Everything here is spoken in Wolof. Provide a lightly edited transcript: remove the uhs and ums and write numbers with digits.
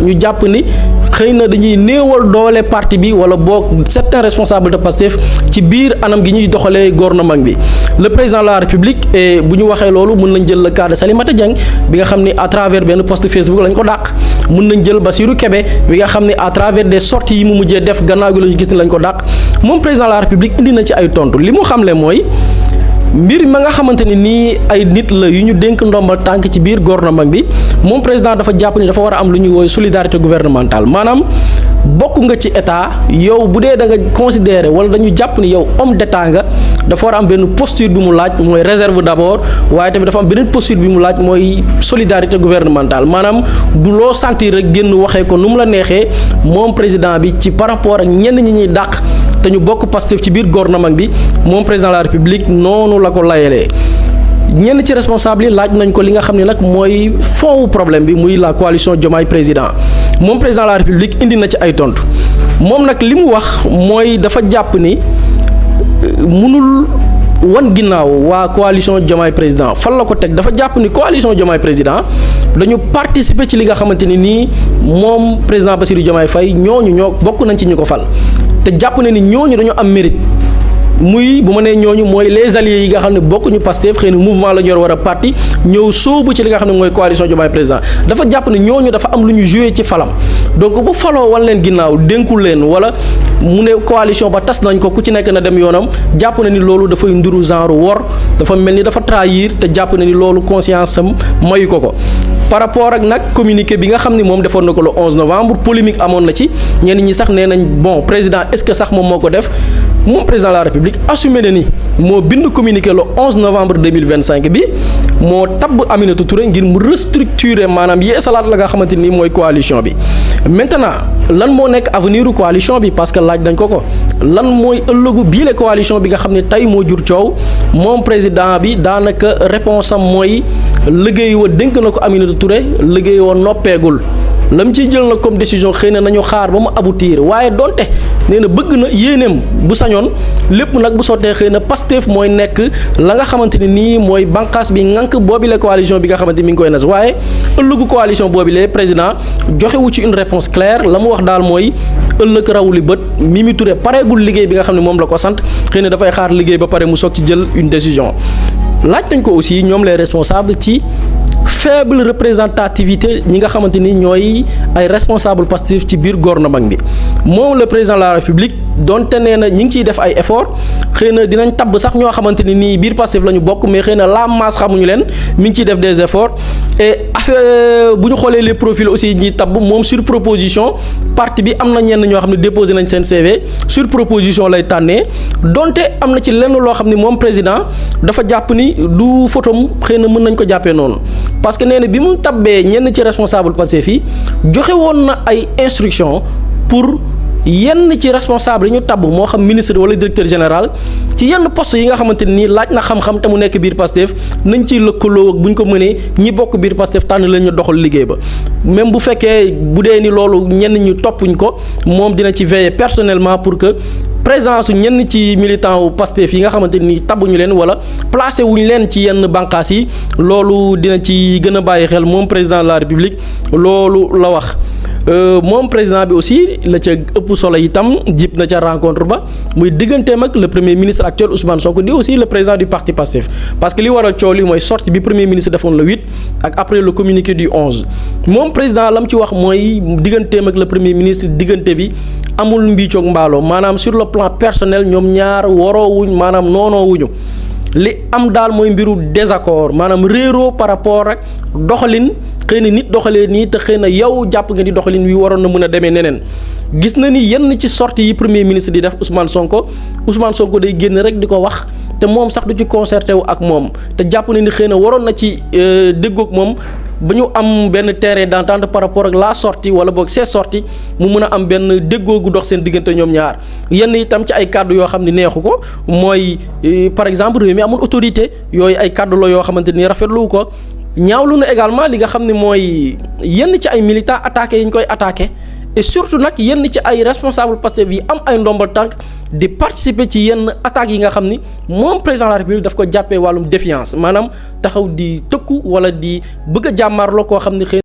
ñu jàpp ni xëy na dañuy néewal doole parti bi wala boog certains responsables de Pastef ci biir anam gi ñuy doxalee gouvernement bi le président de la République et bu ñu waxee loolu mën nañ jël le cas de Salimata Dieng bi nga xam ni à travers benn post Facebook lañ ko dàq mën nañ jël Bassirou Kébé bi nga xam ne à travers des sorties yi mu mujjee def gannaaw gi la ñu gis ni lañ ko dàq moom président de la République indi na ci ay tontu li mu xamle mooy mbir ma nga xamante ni nii ay nit la yu ñu dénk ndombal tànk ci biir gouvernement bi moom président dafa jàpp ni dafa war a am lu ñuy woowee solidarité gouvernementale maanaam bokk nga ci état yow bu dee da nga considérer wala dañu jàpp ni yow homme d'état nga dafa war a am benn posture bi mu laaj mooy réserve d'abord waaye tamit dafa am beneen posture bi mu laaj mooy solidarité gouvernementale maanaam du loo sentir rek génn waxee ko nu mu la neexee moom président bi ci par rapport ak ñenn ñi ñuy dàq te ñu bokk Pastef ci biir gouvernement bi moom président de la République noonu la ko layalee ñenn ci responsable yi laaj nañ ko li nga xam ne nag mooy fond wu problème bi muy la coalition Diomaye président moom président de la République indi na ci ay tontu moom nag li mu wax mooy dafa jàpp ni mënul wan ginnaaw waa coalition Diomaye président fan la ko teg dafa jàpp ni coalition Diomaye président dañu participer ci li nga xamante ni nii moom président Bassirou Diomaye Faye ñooñu ñoo bokk nañ ci ñu ko fal te jàpp na ni ñooñu dañu am mérite muy bu ma nee ñooñu mooy les alliés yi nga xam ne bokkuñu Pastef xëy na mouvement la ñu war a parti ñëw sóobu ci li nga xam ne mooy coalition Diomaye président dafa jàpp ne ñooñu dafa am lu ñu joué ci falam donc bu faloo wan leen ginnaaw dénkul leen wala mu ne coalition ba tas nañ ko ku ci nekk na dem yoonam jàpp na ni loolu dafay nduru genre wor dafa mel ni dafa trahir te jàpp na ni loolu conscience am mayu ko par rapport ak nag communiqué bi nga xam ne moom defoon na ko le 11 novembre polémique amoon na ci ñenn ñi sax nee nañ bon président est-ce que sax moom moo ko def moom président de la République assumé na ni moo bind communiqué le 11 novembre 2025 bi moo tabb Aminata Touré ngir mu restructurer maanaam yeesalaat la nga xamante ni mooy coalition bi maintenant lan moo nekk avenir u coalition bi parce que laaj nañ ko lan mooy ëllëgu biile coalition bi nga xam ne tey moo jur coow moom président bi daanaka réponse am mooy liggéey wa dénk na ko Aminata Touré liggéey wa noppeegul lam ciy jël na comme décision xëy na nañu xaar ba mu aboutir waaye donte nee na bëgg na yéeneem bu sañoon lépp nag bu sottee xëy na Pastef mooy nekk la nga xamante ne nii mooy bànqaas bi ngànk boobile coalition bi nga xamante ni mi ngi koy nas waaye ëllëgu coalition boobile président joxewu ci une réponse claire la mu wax daal mooy ëllëg rawuli bët Mimi Touré pareegul liggéey bi nga xam ne moom la ko sant xëy na dafay xaar liggéey ba pare mu soog ci jël une décision laaj nañ ko aussi ñoom les responsables ci faible représentativité ñi nga xamante ni ñooy ay responsable Pastef ci biir gouvernement bi moom le président de la République donte nee na ñi ngi ciy def ay effort xëy na dinañ tabb sax ñoo xamante ni nii biir Pastef la ñu bokk mais xëy na la masse xamuñu leen mi ngi ciy def des efforts et affaire bu ñu xoolee les profils aussi ñuy tabb moom sur proposition parti bi am na ñenn ñoo xam ne déposé nañ seen CV sur proposition lay tànnee donte am na ci lenn loo xam ne moom président dafa jàpp ni du photom xëy na mën nañ ko jàppee noonu parce que nee na bi mu tabbee ñenn ci responsable Pastef yi joxe woon na ay instructions pour yenn ci responsable yi ñu tabb moo xam ministre wala directeur général ci yenn poste yi nga xamante ni laaj na xam-xam te mu nekk biir Pastef nañ ciy lëkkaloo ak bu ñu ko mënee ñi bokk biir Pastef tànn leen ñu doxal liggéey ba même bu fekkee bu dee ni loolu ñenn ñu toppuñ ko moom dina ci veiller personnellement pour que présence su ñenn ci militant wu Pastef yi nga xamante ni tabbuñu leen wala placé wuñ leen ci yenn bànqaas yi loolu dina ci gën a bàyyi xel moom président de la République loolu la wax. moom président bi aussi la ca ëpp solo itam jib na ca rencontre ba muy digganteem ak le premier ministre actuel Ousmane Sonko di aussi le président du parti Pastef parce que li waral coow li mooy sortie bi premier ministre defoon le 8 ak après le communiqué du 11 moom président la mu ci wax mooy digganteem ak le premier ministre diggante bi amul mbiicoog mbaaloo maanaam sur le plan personnel ñoom ñaar waroowuñ maanaam noonoowuñu li am daal mooy mbiru désaccord maanaam réeroo par rapport ak doxalin xëy na nit doxalee nii te xëy na yow jàpp nga ni doxalin wi waroon na mën a demee neneen gis na ni yenn ci sortie yi premier ministre di def Ousmane Sonko day génn rek di ko wax te moom sax du ci concerté wu ak moom te jàpp na ni xëy na waroon na ci déggoog moom ba ñu am benn terrain d'entente par rapport ak la sortie wala boog ces sorties mu mën a am benn déggoo gu dox seen diggante ñoom ñaar yenn itam ci ay kàddu yoo xam ne neexu ko mooy par exemple réew mi amul autorité yooyu ay kàddu la yoo xamante ni rafetlu ko ñaawlu na également li nga xam ne mooy yenn ci ay militants attaqués yi ñu koy attaqué et surtout nag yenn ci ay responsable Pastef yi am ay ndombal tànk di participer ci yenn attaques yi nga xam ni moom président de la République daf ko jàppee wàllum défiance maanaam taxaw di tëkku wala di bëgg a jàmmaarloo koo xam ne xëy